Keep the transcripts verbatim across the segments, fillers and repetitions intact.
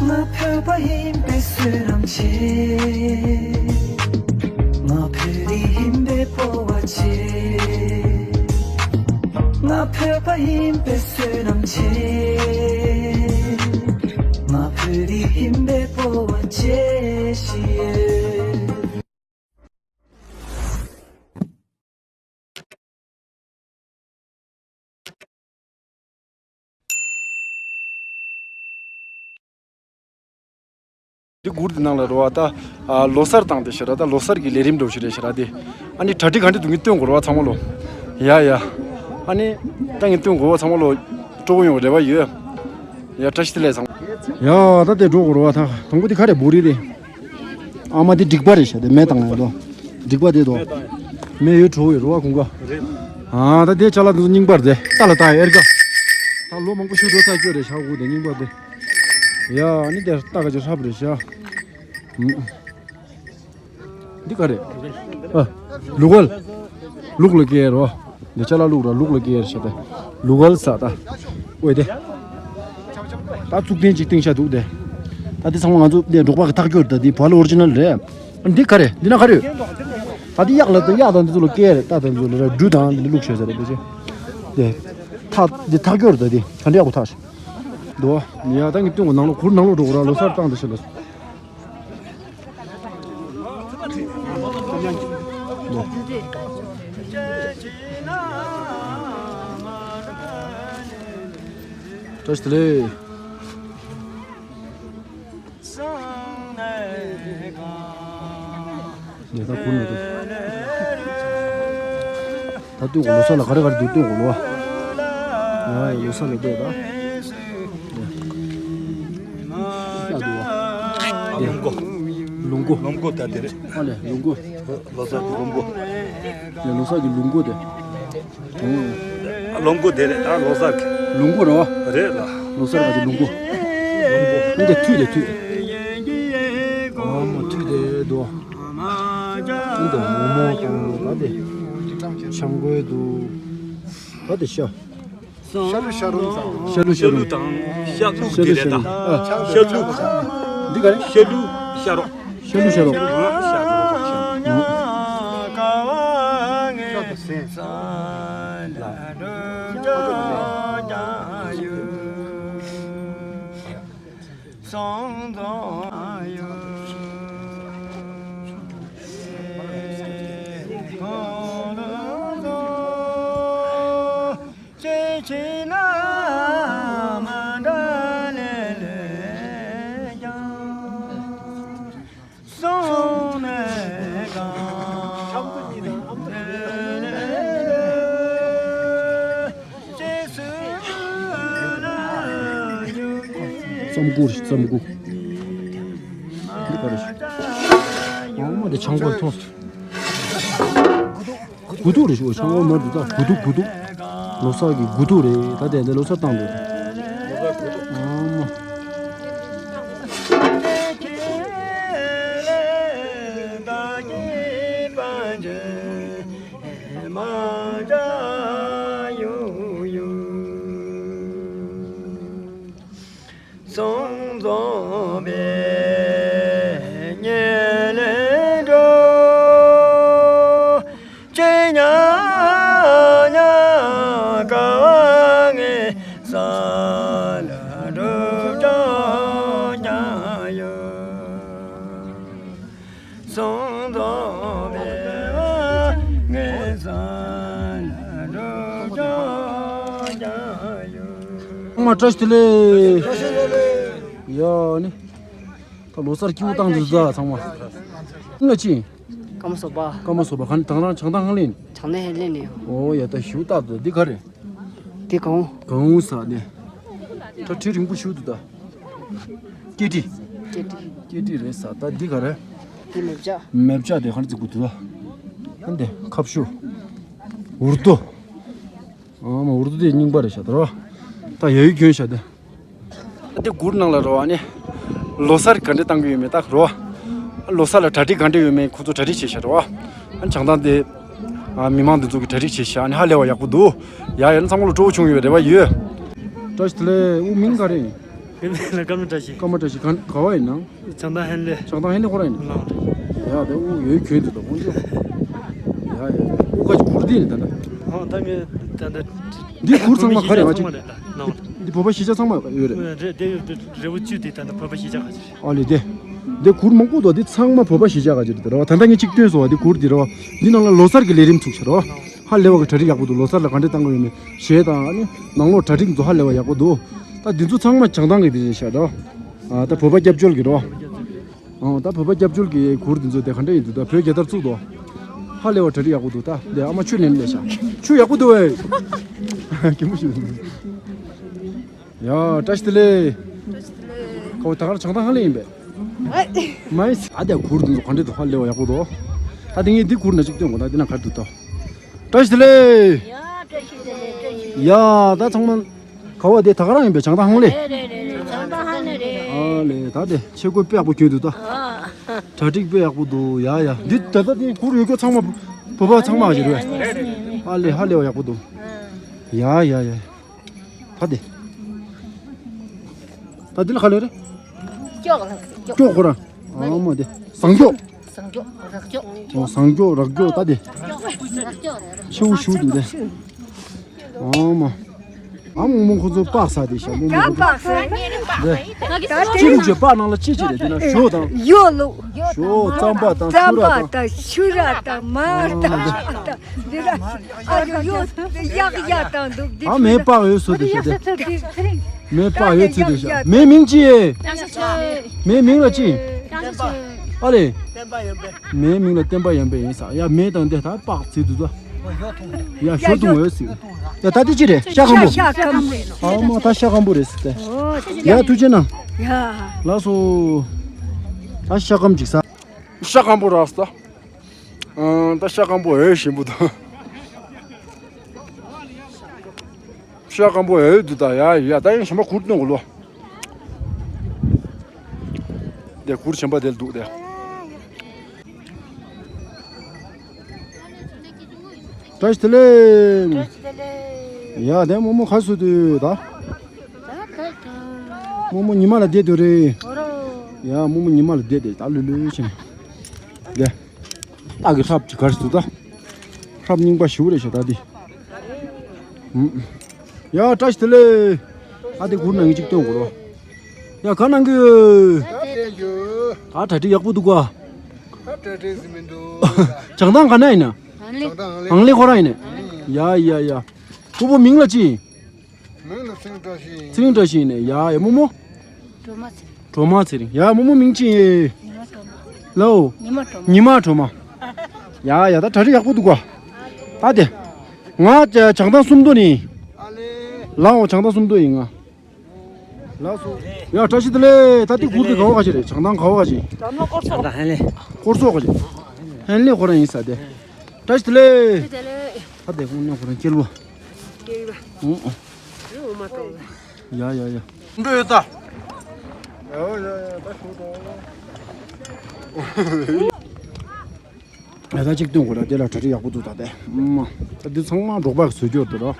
ང་བོད་པ་ཡིན་པའི་བསོད་ནམས་ཆེ། ང་བོད་རིགས་ཡིན་པའི་སྤོབས་པ་ཆེ། ང་བོད་པ་ཡིན་པའི་བསོད་ནམས་ཆེ། ང་བོད་རིགས་ཡིན་པའི་སྤོབས་པ་ཆེ་ཞེས། འདི་གུར་འདི་ནང་ལ་རོ་བ་ད། ཨ། ལོ་གསར་བཏང་དེ་ཤི་ར་ད་ལོ་གསར་གྱི་ལས་རིམ་འགྲོ་ཤི་རེད་ཤི་ར་དེ། ཨ་ནི་གྲ་སྒྲིག་ག་འདྲ་འདུག་ངས་སྟོན་དགོས་རོ་བ་ཚང་མ་ལོ། ཡ་ཡ། ཨ་ནི། ད་ངས་སྟོན་དགོས་བ་ཚང་མ་ལོ། སྤྲོ་བོ་ཡོང་རེ་བ་ཡོད། ཡ་བཀྲ་ཤིས་བདེ་ལེགས་ཚང་མ། ཡ་ད་དེ་འགྲོ་དགོས་རོ་བ་ད་དང་པོ་དེ་ག་རེ་བོ་རི་རེད། ཨ་མ་དེ་འགྲིག་པ་རེད་ཤ་དེ་མེ་བཏང་ཡ་དོ། འགྲིག་པ་དེ་དོ། མེ་ཡོད་བྲོ་ཡོད་རོ་བ་ཁུང་ག། ཨ་ད་དེ་ཅ་ལག་དེ་ཚོ་རྙིང་པར་དེ་ལྟ་ལ་ལྟ་ཡ་ཨེར་ག། ད་ལོ་མང་པོ་ཞིག་འགྲོ་ཚར་སྐྱོ་རེད་ཤ་གུ་དེ་རྙིང་པར་དེ། ཡ་ཨ་ནི་དེ་ལྟ་ག་ཅི་ཧྲབ་རེད་ཤ། འདི་ག་རེད། ཨ། ལུག་གལ། ལུག་ལ་སྐྱེལ་རོ། འདི་ཅ་ལག་ལུག་ར་ལུག་ལ་སྐྱེལ་ཤ་དེ། ལུག་གལ་ས་ད། ཨོ་དེ། ད་གཙུག་རྟེན་ཅིག་བཏིང་ཤ་འདུག་དེ། ད་འདི་ཚང་མ་ང་ཚོ་འདི་འབྲོག་པ་གི་ཐག་གཅོད་ད་འདི་བལ་ཨོ་རི་ཇི་ནལ་རེད། འདི་ག་རེད་འདི་ན་ག་རེད། ད་འདི་གཡག་ལ་ད་གཡག་དང་འདི་ཚོ་ལ་སྐྱེལ་རེད་ད་ད་འདི་ཚོ་ལ་ར་འབྲུ་དང་འདི་ལུག་ཤ་ཟེར་རེད་འདི་ཅི། དེ། ཐག་འདི་ཐག་གཅོད་ད་འདི་ག་འདྲ་ཡག་པོ་ཐག་ཤ། འདུག་ཡ་ད་ངས་སྟོན་གོ་ནང་ལོགས་གུར་ནང་ལོགས་འགྲོ་གོ་ར་ལོ་སར་བཏང་དེ་ཤ་ལ། བཀྲ་ཤིས་བདེ་ལེགས། ཉེ་ད་ཁུར་ནས་འདུག་ད་སྟོན་གོ་ལོ་སར་ལ་ག་རེ་ག་རེ་འདུག་སྟོན་གོ་ལོ། ཡ་ཡ་ལོ་སར་ལ་བལྟས་ད། ཤ་འདུག་བ། ལུག་མགོ། ལུག་མགོ། ལུག་མགོ་ད་དེ་རེད། ཨ་ལས་ལུག་མགོ། ལོ་སར་གྱི་ལུག་མགོ། ཡ་ལོ་སར་གྱི་ལུག་མགོ་དེ། ལུག་མགོ་དེ་རེད་ད་ལོ་སར་གྱི། ལུག་མགོ་རེད་བ། རེད་ལ། ལོ་སར་གྱི་ལུག་མགོ། ལུག་མགོ། འདི་འདྲ་མཐུད་དེ་མཐུད། ཨ་མ་མཐུད་དེ་འདུག་འདི་འདྲ་མོག་མོག་དང་ད་དེ། ཆང་གོས་འདུག་ད་དེ་ཤ། ཤ་ལུ་ཤ་རུང་ཙང་། ཤ་ལུ་ཤ་ལུ་དང་ཤ་ལུག་དེ་རེད་དང་། ཤ་ལུག་འདི་ག་རེ། ཤ་ལུ་ཤ་རོགས། ཤ་ལུ་ཤ་རོགས། ཤ་རོགས། རྩམ་ཁུ་རེད་རྩམ་ཁུ། འདི་ག་རེ་ཞིག་ཨ་མ་དེ་ཆང་ཁོལ་ཐོངས། དགུ་ཐུག་རེད་ཞུ་ཆང་ཁོལ་མར་འདུག་ད་དགུ་ཐུག་དགུ་ཐུག་ལོ་གསར་གྱི་དགུ་ཐུག་རེད་ད་དེ་འདི་ལོ་གསར་བཏང་འདུག་ཨ་མ། ཚང་མ་བཀྲ་ཤིས་བདེ་ལེགས། ཡ་ནི། ད་ལོ་གསར་སྐྱིད་པོ་བཏང་འདུག་ཟ་ཚང་མ། ང་ཅི། ཀརྨ་བཟོ་པ། ཀརྨ་བཟོ་པ་ག་ནས་དང་རང་བྱང་ཐང་ལེན། བྱང་ཐང་ལེན་ནས་ཡོང་། ཨོ་ཡ་ད་ཞུ་ཏག་ཏུ་འདི་ག་རེད། འདི་གང་། གང་ས་ནས། ད་ཁྲི་རིང་པོ་ཞུ་འདུག་ད། སྐེ་དཀྲིས། སྐེ་དཀྲིས། སྐེ་དཀྲིས་རེད་ས་ད་འདི་ག་རེད། འདི་མེ་བྱ། མེ་བྱ་དེ་ག་ནས་བརྩིགས་དགོས་འདུག་ད། ཨ་འདི་ཁབ་ཤུ། འུར་རྡོ། ཨ་མ་འུར་རྡོ་དེ་རྙིང་པ་རེད་ཤག་ད་རོ། ད་ཡ་ཡུལ་གྱོན་ཤག་དེ། འདི་གུར་ནང་ལ་རོ་ཨ་ནི། ལོ་གསར་ག་འདྲ་བཏང་གི་ཡོད་མེད་ད་རོ། ལོ་གསར་ལ་གྲ་སྒྲིག་ག་འདྲ་ཡོད་མེད་ཁོ་ཚོ་གྲ་སྒྲིག་བྱས་ཤག་རོ། ཨ་ནི་བྱང་ཐང་དེ། ཨ་མི་མང་འདི་ཚོ་གི་གྲ་སྒྲིག་བྱས་ཤག་ཨ་ནི་ཧ་ལས་པ་ཡག་པོ་འདུག་ཡ་ཡ་ནི་ཚང་མ་ལ་སྤྲོ་བོ་བྱུང་ཡོད་རེ་བ་ཡོད། བཀྲ་ཤིས་བདེ་ལེགས། འུ་མིང་ག་རེ་ཡིན། ཀརྨ་བཀྲ་ཤིས། ཀརྨ་བཀྲ་ཤིས། ག་ག་བ་ཡིན་ནམ། བྱང་ཐང་ཧན་ལེ། བྱང་ཐང་ཧན་ལེ་ཁོ་རང་ཡིན་ནམ། ལགས་རེད། ཡ་དེ་དབུ་ཡོད་གྱོན་འདུག་ད་ཁོང་ཚོ། ཡ་ཡ་དབུ་ག་ཅིག་གུར་འདི་ནི་ད་ལྟ། ཨོ་ད་ངས་ད་ལྟ། འདི་གུར་ཚང་མ་ག་རེ་བ་ཅིག་ཚང་མ་རེད་ལགས། འདི་བོད་པ་གཞིས་ཆགས་ཚང་མ་ཡོད་རེད། རེད་དེ་རེ་བོ་བཅུ་དེ་ད་ལྟ་བོད་པ་གཞིས་ཆགས་ག་ཅིག་རེད། ཨ་ལེ་དེ། འདི་གུར་མང་པོ་འདུག་འདི་ཚང་མ་བོད་པ་གཞིས་ཆགས་ག་ཅིག་རེད་རོ། ད་ལྟ་ངས་གཅིག་སྟོན་སོང་བ་འདི་གུར་འདི་རོ། འདི་ནང་ལ་ལོ་གསར་གྱི་ལས་རིམ་ཚུགས་ཤག་རོ། ཧ་ལས་པ་གི་གྲ་སྒྲིག་ཡག་པོ་འདུག་ལོ་གསར་ལ་ག་འདྲས་བཏང་གི་ཡོད་མེད་ཞེས་དང་ཨ་ནི་ནང་ལོགས་གྲ་སྒྲིག་ཚོ་ཧ་ལས་པ་ཡག་པོ་འདུག་ད་འདི་ཚོ་ཚང་མ་བྱང་ཐང་གི་འདི་རེད་ཤག་རོ། ཨ་ད་བོད་པ་སྐྱབས་བཅོལ་གི་རོ། ཨ་ད་བོད་པ་སྐྱབས་བཅོལ་གི་གུར་འདི་ཚོ་དེ་ག་འདྲས་ཡིན་འདུག་ད་བོད་རྒྱལ་དར་བཙུགས་འདུག་ཧ་ལས་པ་གྲ་སྒྲིག་ཡག་པོ་འདུག་ད་འདི་ཨ་མ་ཆུ་ལེན་ལས་ཤག་ཆུ་ཡག་པོ་འདུག་ཨེ། གད་མོ་ཤོར། ཡ་བཀྲ་ཤིས་བདེ་ལེགས། བཀྲ་ཤིས་བདེ་ལེགས། ཁོ་ད་གར་བྱང་ཐང་ཧ་ལས་ཡིན་པས། ཨེ། མ་ཡིན་ཨ་དེ་གུར་འདི་ཚོ་ག་འདྲས་འདུག་ཧ་ལས་པ་ཡག་པོ་འདུག་ད་དེ་ངས་འདི་གུར་ན་གཅིག་སྟོན་དགོས་ད་འདི་ན་ག་འདུག་ད། བཀྲ་ཤིས་བདེ་ལེགས། ཡ་བཀྲ་ཤིས་བདེ་ལེགས་བཀྲ་ཤིས་བདེ་ལེགས། ཡ་ད་ཚང་མ་ག་བ་དེ་ད་ག་རང་ཡིན་པས་བྱང་ཐང་ཧང་ལེ། རེད་རེད་རེད་རེད་བྱང་ཐང་ཧང་ལེ་རེད། ཨ་ལེ་ད་དེ་ཆས་གོས་དཔེ་ཡག་པོ་གྱོན་འདུག་ད། ཨ། གྲ་སྒྲིག་དཔེ་ཡག་པོ་འདུག་ཡ་ཡ་འདི་ད་ལྟ་དེ་གུར་ཡོད་རྒྱུ་ཚང་མ་བོད་པ་ཚང་མ་ཞིག་རེད། ཨ་ལེ་ཧ་ལས་པ་ཡག་པོ་འདུག་ཡ་ཡ་ཡ། ད་དེ། ད་དེ་ལ་ག་ལེ་རེད། སྐྱོགས་ལ་སྐྱོགས། སྐྱོགས་ཁོ་ར། ཨ་མ་དེ། ཟངས་སྐྱོགས། ཟངས་སྐྱོགས་རག་སྐྱོགས། ཨོ་ཟངས་སྐྱོགས་རག་སྐྱོགས་ད་དེ། རག་སྐྱོགས་རེད་ར། ཤེའུ་ཤེའུ་དེ་འདྲ། ཨ་མ། ཨ་མོ་མོ་ཁོ་ཚོ་པགས་ཟ་དེ་ཤ་མོ་མོ་ཁོ་ཚོ། པགས་ཟ། ཅི་ལུག་ཅེ་པགས་ནང་ལ་ཅི་ཅི་རེད་དེ་ན་ཞོ་དང་། ཡོ་ལུག་ཞོ་རྩམ་པ་དང་ཆུ་ར་དང་། ཆུ་ར་དང་མར་དང་། འདི་ར། ཨ་ཡོ་ཡོ། གཡག་གཡག་དང་འདུག་འདི། ཨ་མའི་པགས་ཡོད་སུ་དེ་ཤ་དེ། མའི་པགས་ཡོད་ཚུལ་དེ་ཤ། མའི་མིང་ཅི། མའི་མིང་ལ་ཅི། ཨ་ལེ། མའི་མིང་ལ་བསྟན་པ་ཡན་པས་ཡིན་ས། ཡ་མེ་དང་འདི་ད་པགས་ཚིག་འདུག་ད། ཡ་ཞོ་འཐུང་བས་ཟིག་ཡ་ད་དེ་ཅི་རེད་ཤ་སྐམ་པོ། ཤ་སྐམ་པོ། ཨ་མ་ད་ཤ་སྐམ་པོ་རེད་ཟེར་ཏེ། ཡ་ཐུགས་རྗེ་གནང་། ཡ། ལགས་སོ། ད་ཤ་སྐམ་ཅིག་ཟ། ཤ་སྐམ་པོ་རག་སོང་ད། ཨང་ད་ཤ་སྐམ་པོ་འོད་ཞིམ་པོ་དང་། ཤ་སྐམ་པོ་འོད་འདུག་ད་ཡ་ཡ་ད་ཡང་ཞིམ་པ་གུར་གནོན་གོ་ལོ། དེ་གུར་ཆེན་པོ་དེ་ལ་འདུག་དེ། བཀྲ་ཤིས་བདེ་ལེགས། ཡ་དེ་རྨོ་མོ་ག་སུ་དུས་ད། རྨོ་མོ་ཉི་མ་ལ་བསྡད་དུས་རེད། ཡ་རྨོ་མོ་ཉི་མ་ལ་བསྡད་དེ་ད་ལུས་ལུས་ཕྱིན། དེ། སྟག་གི་ཧྲབ་ཅིག་གར་སུ་ད། ཧྲབ་རྙིང་པ་ཞུ་རེད་ཤ་ད་དེ། ཡ་བཀྲ་ཤིས་བདེ་ལེགས། ཨ་དེ་གུར་ནང་གི་གཅིག་སྟོན་གོ་རོ། ཡ་ག་ནང་གི། ད་གྲ་སྒྲིག་ཡག་པོ་འདུག་ག་ད་གྲ་སྒྲིག་ཟིན་མི་འདུག་བྱང་ཐང་ག་ན་ཡིན་ན། ཨང་ལེ་ཁོ་རང་ཡིན་ནས། ཡ་ཡ་ཡ། ཕུ་བོ་མིང་ལ་ཅི། མིང་ལ་ཚེ་རིང་བཀྲ་ཤིས་ཡིན། ཚེ་རིང་བཀྲ་ཤིས་ཡིན་ནས་ཡ་ཡ་རྨོ་མོ། སྒྲོལ་མ་ཚེ་རིང་། སྒྲོལ་མ་ཚེ་རིང་ཡ་རྨོ་མོ་མིང་ཅི་ཡིན། ཉི་མ་སྒྲོལ་མ། ལའོ། ཉི་མ་སྒྲོལ་མ། ཉི་མ་སྒྲོལ་མ། ཡ་ཡ་ད་གྲ་སྒྲིག་ཡག་པོ་འདུག་ག་ད་དེ། ང་བྱང་ཐང་སུམ་མདོ་ནི། ལའོ་བྱང་ཐང་སུམ་མདོ་ཡིན་ང་། ལགས་སོ། ཡ་བཀྲ་ཤིས་བདེ་ལེགས། ད་ལྟའི་གུར་དེ་ག་བ་ག་ཅི་རེད། བྱང་ཐང་ག་བ་ག་ཅི། བྱང་ཐང་སྐོར་ཚོགས། བྱང་ཐང་ཧན་ལེ། སྐོར་ཚོགས་ག་ཅི། ཧན་ལེ་ཁོ་རང་ཡིན་ས་དེ། བཀྲ་ཤིས་བདེ་ལེགས། བདེ་ལེགས། ད་དེ་ཁོང་ནས་ཁོ་རང་སྐྱེལ་བ། སྐྱེལ་བ། ཨོ་ཨོ། ཡ་ཡ་ཡ། འགྲོ་ཡོད་ད། ཡ་ཡ་ཡ་ད་ཤོག་ད། ད་ལྟ་གཅིག་སྟོན་དགོས་ར། དེ་ལ་གྲ་སྒྲིག་ཡག་པོ་འདུག་ད་དེ། ཨུམ། ད་འདི་ཚང་མ་འབྲོག་པ་གིས་བཟོས་ཀྱི་ཡོད་འདུག་ར།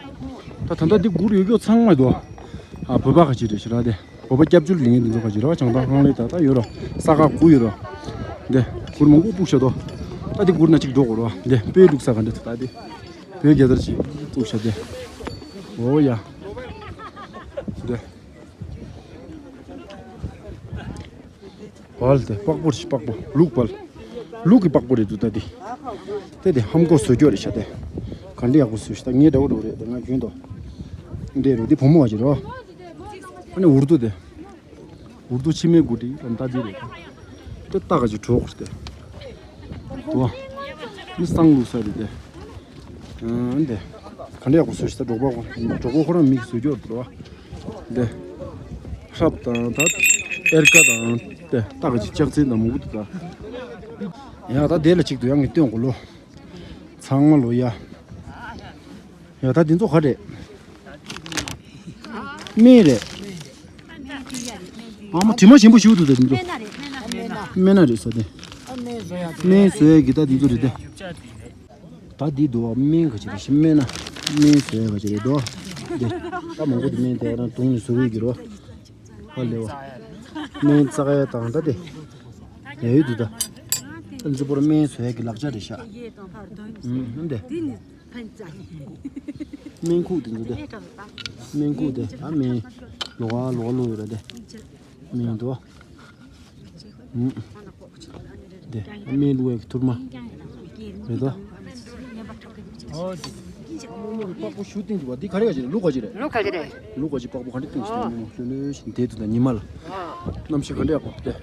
ད་ད་ལྟ་འདི་གུར་ཡོད་ཀྱི་ཚང་མ་འདུག་ཨ་བོད་པ་ག་ཅི་རེད་ཤི་ར་དེ། བོད་པ་སྐྱབས་བཅོལ་ལེན་མཁན་འདི་ཚོ་ག་ཅི་ར། བྱང་ཐང་ཧང་ལེ་ད་ལྟ་ཡོད་ར། ས་ཁ་དགུ་ཡོད་ར། འདི་གུར་མང་པོ་སྤུག་བཞག་འདུག་ད་འདི་གུར་ན་གཅིག་འགྲོ་དགོས་ར། འདི་དཔེ་འདུག་ས་ག་འདྲ་ད་འདི། བོད་རྒྱལ་དར་ཅིག་སྤུག་བཞག་འདི། འོ་ཡ། འདི། བལ་དེ་པགས་པོ་རེད་པགས་པོ་ལུག་བལ། ལུག་གི་པགས་པོ་རེད་འདུག་ད་དེ། དེ་དེ་ཧམ་གོ་བཟོ་རྒྱུ་རེད་ཤ་དེ། ག་འདྲ་ཡག་པོ་བཟོས་ཤ་ད་ངའི་འདྲ་བོ་རེད་དེ་ང་གྱོན་དོ། འདྲ་རེད་དེ་བུ་མོ་བ་ཅི་རོ། ཨ་ནི་འུར་རྡོ་དེ། འུར་རྡོ་ཕྱི་མའི་དགུ་དེ་ལམ་ད་དེ་རེད། དེ་སྟག་ག་ཅིག་གྲོགས་དེ། དུ་བ། མི་སང་ལུག་ས་རེད་དེ། ཨང་འདི། ག་འདྲ་ཡག་པོ་བཟོས་ཤི་ད་འབྲོག་པ་ཁོ། འབྲོག་པ་ཁོ་རང་མིག་བཟོས་རྒྱུ་འདུག་བ། འདི། ཧྲབ་དང་ད། གཏེར་ཁ་དང་། དེ་སྟག་གི་ལྕགས་ཚན་དང་མང་པོ་འདུག་ད། ཡ་ད་དེ་ལ་གཅིག་ཏུ་ཡང་ངས་སྟོན་གོ་ལོ། ཚང་མ་ལོ་ཡ། ཡ་ད་འདི་ཚོ་ག་རེད། སྨན་རེད། ཨ་མ་དྲི་མ་ཞིམ་པོ་ཞིག་འདུག་ད་འདི་ཚོ། སྨན་སྣ་རེད་ས་དེ། སྨན་བཟོ་ཡ་གི་ད་འདི་ཚོ་རེད་དེ། ད་འདི་འདུག་བ། སྨན་ག་ཅི་རེད་ཤི་སྨན་ན། སྨན་བཟོ་ཡ་ག་ཅི་རེད་འདུག་བ། འདི། ད་མང་པོ་འདི་སྨན་དེ་རང་དུང་ནས་བཟོ་གི་གི་རོ། ཨ་ལེ་བ། སྨན་བཙག་ཡས་དང་ད་དེ། ཡ་ཡོད་འདུག་ད། ཨ་ལེ་ཙི་པོར་སྨན་བཟོ་ཡས་ཀྱི་ལག་ཆ་རེད་ཤག་ཨུམ་ཨ་འདི། སྨན་ཁུག་དེ་ཚོ་དེ། སྨན་ཁུག་དེ་ཨ་སྨན། ལོགས་ཀ་ལོགས་ཀ་བླུགས་ཡོད་ར་དེ། སྨན་འདུག་ཨུམ། དེ་སྨན་བླུགས་ཡས་ཀྱི་ཐུར་མ་རེད་དོ། ཨོ། དེ་པགས་པོ་ཞུ་སྟེང་དུ་བ་འདི་ག་རེ་ག་ཅི་རེད། ལུག་ག་ཅི་རེད། ལུག་ག་ཅི་རེད། ལུག་ག་ཅི་པགས་པོ་ག་འདྲ་སྟེང་ཞིག་ཨོ། ལོས་ལོས་ཞིག་འདེད་དུ་ད་ཉི་མ་ལ། གནམ་གཤིས་ག་འདྲ་ཡག་པོ་དེ།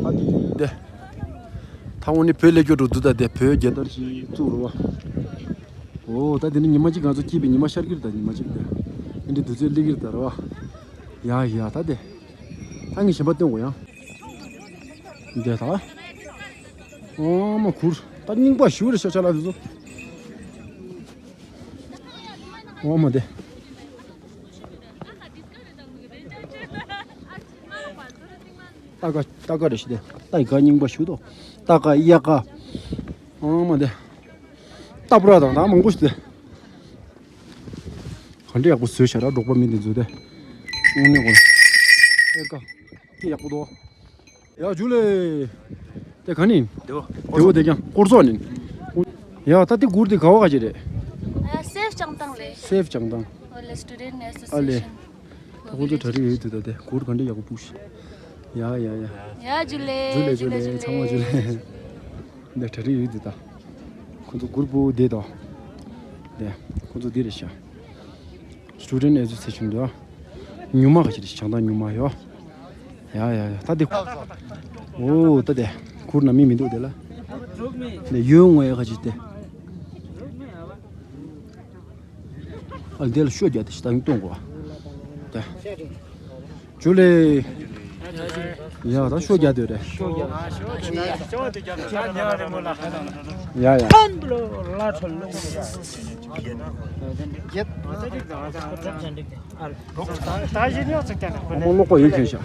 ཨ་དེ། ད་འོ་ནི་བོད་སླེབས་རྒྱུ་འགྲོ་འདུག་ད་དེ་བོད་རྒྱལ་དར་ཞིག་བཙུགས་རོ་བ། ཨོ་ད་དེ་ནི་ཉི་མ་གཅིག་ང་ཚོ་སྐྱིད་པའི་ཉི་མ་ཤར་གྱི་རེད། ད་ཉི་མ་གཅིག་དེ། ཨ་འདི་དུས་ཚོད་སླེབས་ཀྱི་རེད་ད་རོ་བ། ཡ་ཡ་ད་དེ། ད་ངས་གཞན་པ་སྟོན་དགོས་ཡང་། འདི་ད། ཨོ་མ་གུར། ད་རྙིང་པ་ཞིག་རེད་ཤག་ཆ་ལག་དེ་ཚོ། ཨོ་མ་དེ། ཏ་ཀ་ཏ་ཀ་རེད་ཤག་དེ། ཏ་ཀ་རྙིང་པ་ཞིག་དོ། ཏ་ཀ་གཡག་ཀ་ཨོ་མ་དེ། ཏ་པུ་ར་དང་ད་མང་པོ་ཞིག་དེ། ག་འདྲ་ཡག་པོ་བཟོས་ཤག་ར་འབྲོག་པ་མི་འདི་ཚོ་དེ། དངོས་གནས་གོ། ཨེ་ཀ་ཀི་ཡག་པོ་འདུག་ཡ་ཇུ་ལེ། དེ་ག་ནི། དེ་བོ། དེ་བོ་དེ་ཀྱང་སྐོར་ཚོགས་ནི། ཡ་ད་དེ་གུར་དེ་ག་བ་ག་ཅི་རེད། ཨ་སེབ་བྱང་ཐང་ལེ། སེབ་བྱང་ཐང་། ཨོ་ལེ་སི་ཊུ་ཌེན་ཨེ་སོ་ཨ་ལེ། སི་ཨེ་ཤན། ད་ཁོང་ཚོ་གྲ་སྒྲིག་ཡོད་དུས་ད་དེ་གུར་ག་འདྲ་ཡག་པོ་སྤུག་ཤག་ཡ་ཡ་ཡ། ཡ་ཇུ་ལེ། ཇུ་ལེ་ཇུ་ལེ། ཚང་མ་ཇུ་ལེ། འདི་གྲ་སྒྲིག་ཡོད་དུས་ད། ཁོང་ཚོ་གུར་སྤུག་བསྡད་དོ། འདི་ཁོང་ཚོ་འདི་རེད་ཤག་སི་ཊུ་ཌེན་ཨེ་སོ་སི་ཨེ་ཤན་འདུག་ཉུང་མ་ག་ཅི་རེད། བྱང་ཐང་ཉུང་མ་ཡོད། ཡ་ཡ་ཡ་ད་དེ། ཨོ་ད་དེ། གུར་ན་མི་མི་འདུག་དེ་ལ། དེ་ཡོད་ངོ་ཡ་ག་ཅི་དེ། ཨ་དེ་ལ་ཤོ་རྒྱག་དེ་ཞིག་ད་གཏོང་དགོས། དེ། ཇུ་ལེ། ཡ་ད་ཤོ་རྒྱག་དེ་རེད། ཡ་ཡ། ད་གཞི་ཉོག་ཚིག་ཀྱང་ནི་ཁོ་ནི། ཀློག་པ་ཡོད་གྱོན་ཤག་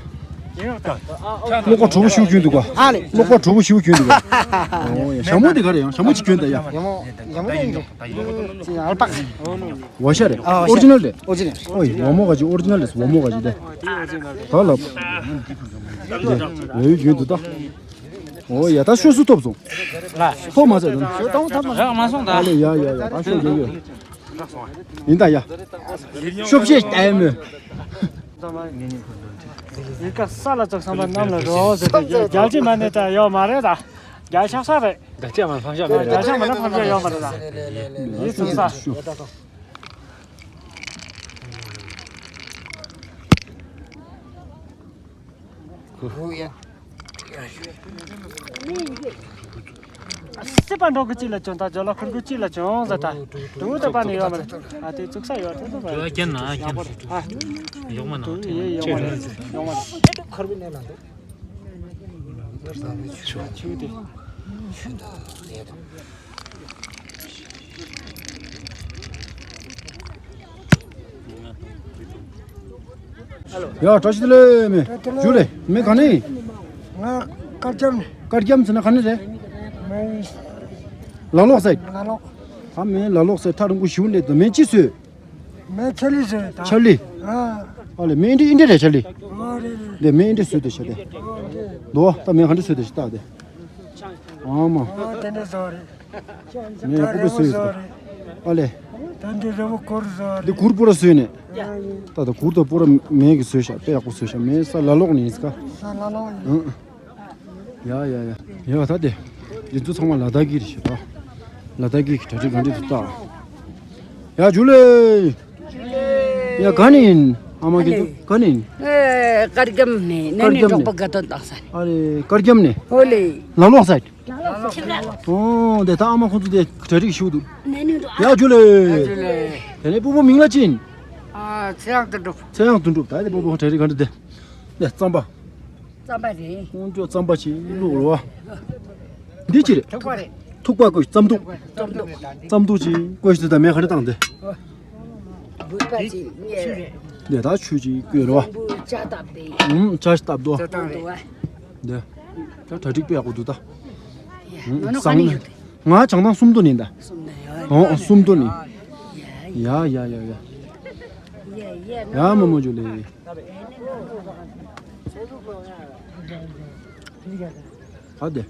ཀློག་པ་གྲོགས་པོ་ཞུ་གྱོན་འདུག་ག་ཨ་ལེ། ཀློག་པ་གྲོགས་པོ་ཞུ་གྱོན་འདུག་ག་ཨོ་ཡ་ཞྭ་མོ་དེ་ག་རེ་ཡང་ཞྭ་མོ་ཅིག་གྱོན་ད་ཡ། ཡ་མོ་ཡ་མོ་ཡིན་འདུག་ཅི་ཨལ་པ། བ་ཤ་རེད། ཨོ་རི་ཇི་ནལ་རེད། ཨོ་རི་ཇི་ནལ། ཨོ་ཡ་བ་མོ་ག་ཅི་ཨོ་རི་ཇི་ནལ་རེད། བ་མོ་ག་ཅི་དེ། ད་ལབ། དེ་ཡ་ཡོད་གྱོན་འདུག་ད། ཨོ་ཡ་ད་ཤོ་སུ་ཐོབ་སོང་། ལ། ཐོབ་མ་ཟད་དམ། ཤོ་ཐོབ་ཐོབ་མ་རག་མ་སོང་ད། ཨ་ལེ་ཡ་ཡ་ཡ་ད་ཤོ་ཡོད་ཡོད། ཡིན་ད་ཡ། ཤོབ་ཤེས་ལྟ་ཡ་མོད། ཡིན་ཀ་ས་ལ་ཙོག་བསམ་པ་གནམ་ལ་རོ་ཟེར་ཏེ་རྒྱལ་ཅི་མ་ནི་ད་ཡོད་མ་རེད་ད། རྒྱལ་ཆགས་ས་རེད། རྒྱལ་ཆགས་མ་ཕམ་ཤ་མ་རེད། རྒྱལ་ཆགས་མ་ན་ཕམ་ཤ་ཡོད་མ་རེད་ད། ཡིན་སོང་ས། སྲིད་པ་འགྲོ་གི་གཅིག་ལ་བྱུང་ད་ཇོ་ལ་ཁུར་གི་གཅིག་ལ་བྱུང་ཟེར་ད། དུ་ད་པ་ནི་ཡོད་མ་རེད། ཨ་དེ་བཙུགས་ས་ཡོད་དེ་ད་པ། ཡོད་རྒྱན་ན་རྒྱན་ཞིག་འདུག་ཨ། ཡོག་མ་ན་དེ་ཡོད་མ་རེད། ཡོག་མ་རེད། ཆུ་དེ། ཡ་བཀྲ་ཤིས་བདེ་ལེགས་མེ། ཇུ་ལེ་མེ་ག་ནས། ང་དཀར་རྒྱམ་ནས། དཀར་རྒྱམ་ཟེར་ན་ག་ནས་རེད། མེ། ལ་ལོག་སའིད། ལ་ལོག་ད་མེ་ལ་ལོག་སའིད་ཐག་རིང་པོ་ཞིག་སླེབས་འདུག་མེ་ཅི་བཟོས། མེ་ཆ་ལི་བཟོས་ད། ཆ་ལི། ཨ། ཨ་ལེ་མེ་འདི་ཨིན་འདྲ་རེད་ཆ་ལི། ཨ་རེད་རེད། འདི་མེ་ཨིན་འདྲ་བཟོས་འདུག་ཤ་དེ། ཨ་རེད། འདུག་ད་མེ་ག་འདྲ་བཟོས་འདུག་ཤ་ལྟ་དེ། ཨ་མ། ཨ་དེ་འདྲ་བཟོ་རེད། ངས་ཡག་པོ་བཟོས་ཡོད། ཨ་ལེ། ད་འདི་རི་བོ་སྐོར་བཟོ་རེད། འདི་གུར་པོ་ར་བཟོས་ནས། ད་ད་གུར་དང་པོ་ར་མེ་གིས་བཟོས་ཤག་དཔེ་ཡག་པོ་བཟོས་ཤག་མེ་ས་ལ་ལོག་ནས་ཡིན་ས་ཀ་ས་ལ་ལོག་ཡིན། ཡ་ཡ་ཡ། ཡ་ད་དེ། འདི་ཚོ་ཚང་མ་ལ་དྭགས་ཀྱི་རེད་ཤག་ད། ལ་དྭགས་ཀྱི་གྲ་སྒྲིག་ག་འདྲ་འདུག་ལྟ། ཡ་ཇུ་ལེ། ཡ་ག་ནས་ཡིན། ཨ་མ་གི་ཨ་ལེ། ག་ནས་ཡིན། ཨེ་དཀར་རྒྱམ་ནས་ནས་ནས་དཀར་རྒྱམ་འབྲོག་པ་ནས། དགའ་སྟོན་བཏང་ས་ནས། ཨ་ལེ་དཀར་རྒྱམ་ནས། ཨོ་ལེ། ལ་ལོག་སའིད། ཨོ་དེ་ད་ཨ་མ་ཁོང་ཚོ་དེ་གྲ་སྒྲིག་ཞུ་འདུག་ཡ་ཇུ་ལེ། དེ་ནས་སྤོ་བོ་མིང་ལ་ཅི་ཡིན། ཨ་ཚེ་དབང་དོན་གྲུབ། ཚེ་དབང་དོན་གྲུབ་ད་དེ་སྤོ་བོ་གྲ་སྒྲིག་ག་འདྲ་དེ། དེ་རྩམ་པ། རྩམ་པ་རེད། ཁོང་ཚོ་རྩམ་པ་ཅིག་བླུགས་རོ། འདི་ཅི་རེད། ཐུག་པ་རེད། ཐུག་པ་བསྐོལ་རྩམ་ཐུག་རྩམ་ཐུག་རྩམ་ཐུག་ཅིག་བསྐོལ་ཞིག་དེ་ད་མེ་ག་འདྲ་བཏང་དེ། འབུད་པ་ཅིག་ཉེ་རེད། དེ་ད་ཆུ་ཅིག་བསྐོལ་རོ། འབུ་ཇ་བཏབ་པའི། ཨུམ་ཇ་ཞིག་བཏབ་དོ། ཇ་བཏང་རེད། དེ། ད་གྲ་སྒྲིག་དཔེ་ཡག་པོ་འདུག་ད། ཡ། ཨུམ་ནོ་ནོ་ག་ནས་ཡོད་དེ། ང་བྱང་ཐང་སུམ་མདོ་ནས་ད། སུམ་མདོ་ཡོད། ཨོ་སུམ་མདོ་ནས། ཡ་ཡ་ཡ་ཡ། ཡ་ཡ་ཡ། ཡ་མ་མོ་ཇུ་ལེ། ཨ་དེ།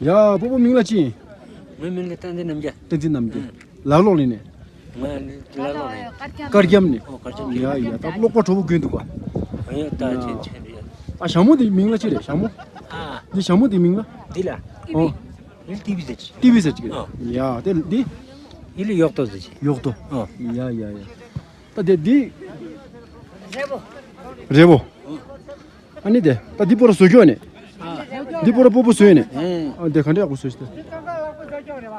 ཡ། སྤོ་བོ་མིང་ལ་ཅི་ཡིན། ངའི་མིང་ལ་བསྟན་འཛིན་རྣམ་རྒྱལ། བསྟན་འཛིན་རྣམ་རྒྱལ། ལ་ལོག་ལི་ནས། ང་ལ་ལོག་ནས། དཀར་རྒྱབ་ནས། ཨོ་དཀར་རྒྱབ་ནས། ཡ་ཡ། ད་གློག་པ་གྲོགས་པོ་དགོས་འདུག་ག་ཡ་ད་ཡ། ཆེན་ཆེན་རེད། ཨ་ཞྭ་མོ་དེ་མིང་ལ་ཅི་རེད། ཞྭ་མོ། ཨ། འདི་ཞྭ་མོ་དེ་མིང་ལ། འདི་ལ། ཨོ། ཡིལ་ཏི་བི་ཟེར་གྱི། ཏི་བི་ཟེར་གྱི། ཨོ། ཡ་དེ་འདི། ཡིལ་ཡོག་ཏོ་ཟེར་གྱི། ཡོག་ཏོ། ཨོ། ཡ་ཡ་ཡ། ད་དེ་འདི། རེ་བོ། རེ་བོ། ཨ་ནི་དེ་ད་འདི་པོ་ར་བཟོ་རྒྱུ་ནི། འདི་པོ་ར་སྤོ་བོ་བཟོས་ནི། ཨ་འདི་ག་འདྲ་ཡག་པོ་བཟོས་ཤི་ད།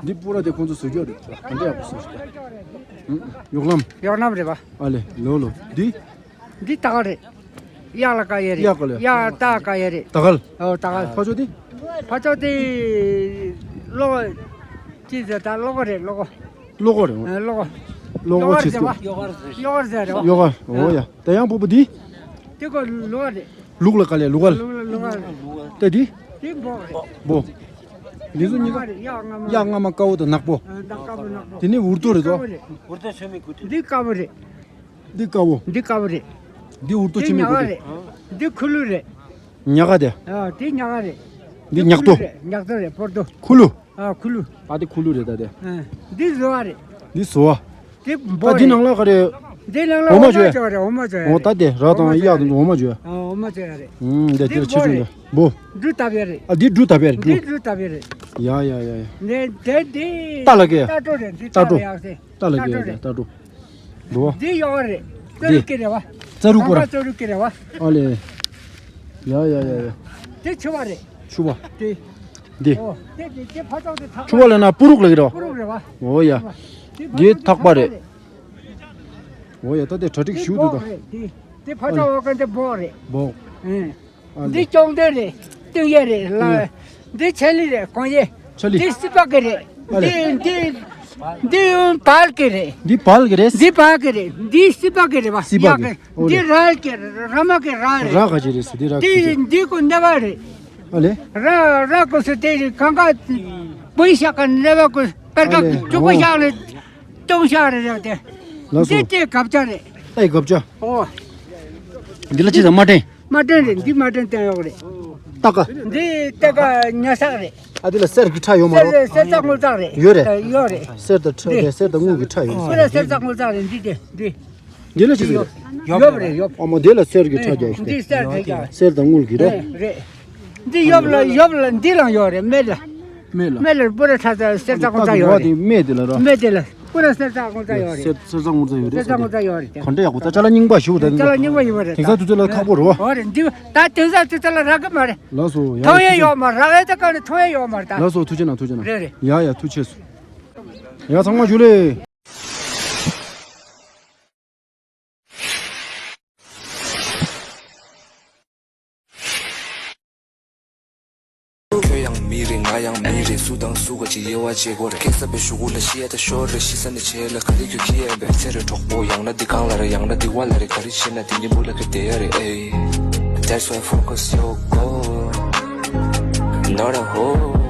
འདི་པོ་ར་དེ་ཁོང་ཚོ་བཟོ་རྒྱུ་རེད། ག་འདྲ་ཡག་པོ་བཟོས་ཤི་ད། ཡོག་ལམ། ཡོག་ལམ་རེད་པ། ཨ་ལེ་ལོ་ལོ། འདི། འདི་ཏ་གལ་རེད། གཡག་ལ་ཀ་ཡེ་རེད། གཡག་ལ། གཡག་ཏ་ག་ཡེ་རེད། ཏ་གལ། ཨོ་ཏ་གལ། ཕ་ཆོ་འདི། ཕ་ཆོ་འདི། ལོ། ཅི་ཟེར་ད་ལོ་གོ་རེད་ལོ་གོ། ལོ་གོ་རེད། ཨ་ལོ་གོ། ལོ་གོ་ཆེ་ཟེར་བ། ཡོ་གར་ཟེར། ཡོ་གར་ཟེར་རེད་བ། ཡོ་གར། ཨོ་ཡ། ད་ཡང་སྤོ་བོ་འདི། དེ་གོ་ལུག་རེད། ལུག་ལ་ག་ལེ་ལུག་ག་ལེ། ལུག་ལ་ལུག་ག་ལེ། ད་འདི། དེ་འབོག་རེད། འབོ། འདི་ཚོ་གཉིས་ཀ། གཡག་རྔ་མ། གཡག་རྔ་མ། དཀར་པོ་དང་ནག་པོ། ཨ་དཀར་པོ་ནག་པོ། དེ་ནི་འུར་རྡོ་རེད་དོ། འུར་རྡོ་ཆོད་མི་དགོས་དུས། འདི་དཀར་པོ་རེད། འདི་དཀར་པོ། འདི་དཀར་པོ་རེད། འདི་འུར་རྡོ་ཆོད་མི་དགོས་དུས། འདི་ཉག་ག་རེད། འདི་ཁུ་ལུ་རེད། ཉག་ག་དེ། ཨ་དེ་ཉག་ག་རེད། འདི་ཉག་ཏོ། ཁུ་ལུ་རེད། ཉག་ཏོ་རེད་པོར་ཏོ། ཁུ་ལུ། ཨ་ཁུ་ལུ། ཨ་དེ་ཁུ་ལུ་རེད་ད་དེ། ཨ་འདི་བཟོ་བ་རེད། འདི་བཟོ་བ། དེ་འབོ་རེད། ད་འདི་ནང་ལ་ག་རེ། འདི་ནང་ལ་འོ་མ་འོ་མ་བཅོས། བཅོས་རེད། འོ་མ་བཅོས་ཨོ་རེད། ད་དེ་ར་དང་གཡག་དང་འོ་མ་བཅོས། ཨ་འོ་མ་བཅོས་རེད། ཨུམ་དེ་འདི་དེ་ཆེ་འབོ་ཆུང་རེད། དེ་འབོ། འབྲུ་བཏབ་ཡ་རེད། ཨ་འདི་འབྲུ་བཏབ་ཡ་རེད། འདི་འབྲུ། འབྲུ་བཏབ་ཡ་རེད། ཡ་ཡ་ཡ་ཡ། ནས་དེ་འདི། རྟ་ལ་གས། རྟ་གྲོ་རེད། འདི་རྟ་གྲོ། རྟ་བ་ཡག་སེ། རྟ་ལ་གས་རེད། རྟ་གྲོ། འདུག་བ། འདི་ཡོག་རེད། ཙ་རུ་ཀི་རེད་བ། ཙ་རུ་ཀོ་ར། ཙ་རུ་ཀི་རེད་བ། ཨ་ལེ། ཡ་ཡ་ཡ་ཡ། དེ་ཕྱུ་པ་རེད། ཕྱུ་པ། དེ། འདི། ཨོ། དེ་དེ་དེ་ཕ་ཐོག་དེ་ཐག་པ། ཕྱུ་པ་ལ་ན་པུ་རུག་ལ་གི་རོ། པུ་རུག་རེད་བ། ཨོ་ཡ། དེ་ཕ་འདི་ཐོག་ཐག་པ་རེད། ཨོ་ཡ་ད་དེ་གྲ་སྒྲིག་ཞུ་འདུག་ད། དེ་དེ་ཕ་ཐོག་འོ་ག་འདི་སྦོག་རེད། སྦོག་ཨེ། ཨ་ལེ། འདི་ཅོང་ཏེ་རེད། སྟོན་ཡས་རེད་ལ། སྟོན་ཡས། འདི་ཆ་ལི་རེད། གོན་ཡས། ཆ་ལི། འདི་སི་པ་གི་རེད། ཨ་ལེ། འདི་འདི་འདི་བལ་གི་རེད། འདི་བལ་གི་རེད། འདི་བལ་གི་རེད། འདི་སི་པ་གི་རེད་བ། སི་པ་གི། ཡག་གི། ཨོ་ལེ། འདི་རལ་གི་ར་མ་གི་རལ་རེད། ར་ག་ཅི་རེད་ཟེར་འདི་ར་གི་འདི་རེད། འདི་ཀོ་ནེ་བ་རེད། ཨ་ལེ། ར་ར་ཀོ་སི་དེ་རེད། གང་ག་པོའི་ཤ་ཀ་ནེ་བ་ཀོ་པར་ཨ་ལེ། ཀ་ཅུ་ཀོ་ཤ་ལེ། ཏོང་ཤ་རེད་རེད་དེ། ལགས་སོ། འདི་དེ་གབ་ཅག་རེད། ཨེ་གབ་ཅག་ཨོ། འདི་ལ་ཅི་ཟེར་མ་ཏྲེན། མ་ཏྲེན་རེད། འདི་མ་ཏྲེན་སྟོན་ཡོག་རེད། ཏ་ཀ་འདི་ཏ་ཀ་ཉ་ཤག་རེད། ཨ་འདི་ལ་གསེར་གྱི་ཁྲ་ཡོད་མ་རོ། གསེར་གསེར་རྩ་དངུལ་རྩ་རེད། ཡོད་རེད། ཡོད་རེད། གསེར་དང་ཁྲ་འདི་རེད། གསེར་དང་དངུལ་གྱི་ཁྲ་ཡོད་རེད། ཁོ་ལ་གསེར་རྩ་དངུལ་རྩ་རེད། འདི་དེ་འདི། འདི་ལ་ཅི་ཟེར། ཡོབ་རེད་ཡོབ། ཨ་མ་འདི་ལ་གསེར་གྱི་ཁྲ་རྒྱག་ཤི། འདི་གསེར་གྱི་རྒྱག་གསེར་དང་དངུལ་གྱི་རེད། རེད། འདི་ཡོབ་ལ་ཡོབ་ལ་འདི་ལ་ཡོད་རེད། སྨད་ལ། སྨད་ལ། སྨད་ལ་པུ་ར་ཁྲ་ཚ་གསེར་རྩ་དངུལ་རྩ་ཡོད་རེད། སྨད་དེ་ལ་ར། སྨད་དེ་ལ། པུ་ར་གསེར་རྩ་དངུལ་རྩ་ཡོད་རེད། གསེར་གསེར་རྩ་དངུལ་རྩ་ཡོད་རེད། གསེར་རྩ་དངུལ་རྩ་ཡོད་རེད། གང་འདྲ་ཡག་པོ་ད་ཅ་ལག་རྙིང་པ་ཞིག་ད། ཅ་ལག་རྙིང་པ་ཡིན་པ་རེད། དེང་སང་དུས་ཚོད་ལ་ཁག་པོ་རེད་བ། ཨོ་རེད། འདི་ད་དེང་སང་དུས་ཚོད་ལ་རག་གི་མ་རེད། ལགས་སོ། ཡ་མཐོང་ཡ་ཡོད་མ་རེད། རག་ཡ་ད་ག་ནས་མཐོང་ཡ་ཡོད་མ་རེད་ད། ལགས་སོ། ཐུགས་རྗེ་གནང་། ཐུགས་རྗེ་གནང་། རེད་རེད། ཡ་ཡ་ཐུགས་རྗེ་ཆེ། ཡ་ཚང་མ་ཇུ་ལེ། ཁྱོད་ཡང་མི་རེད། ང་ཡང་མི་རེད། སུ་དང་སུ་ག་ཅིག་དབྱེ་བ་འབྱེད་དགོས་རེད། སྐྱེས་ས་པའི་གཞུག་གུ་ལ་ཤི་ཡ་ད་ཤོར་རེད། ཤི་ས་ནས་བྱེད་ལ་ག་རེ་ཁྱོད་ཁྱི་ཡན་པའི་ཚེ་རེད། གྲོགས་པོ་ཡང་ན་འདི་གང་ལ་རེད། ཡང་ན་འདི་བ་ལ་རེད། ག་རེ་བྱེད་ན་འདི་གཉིས་པོ་ལ་ག་བསྡད་ཡ་རེད། ཨེ། That's why focus your goal, not a hole.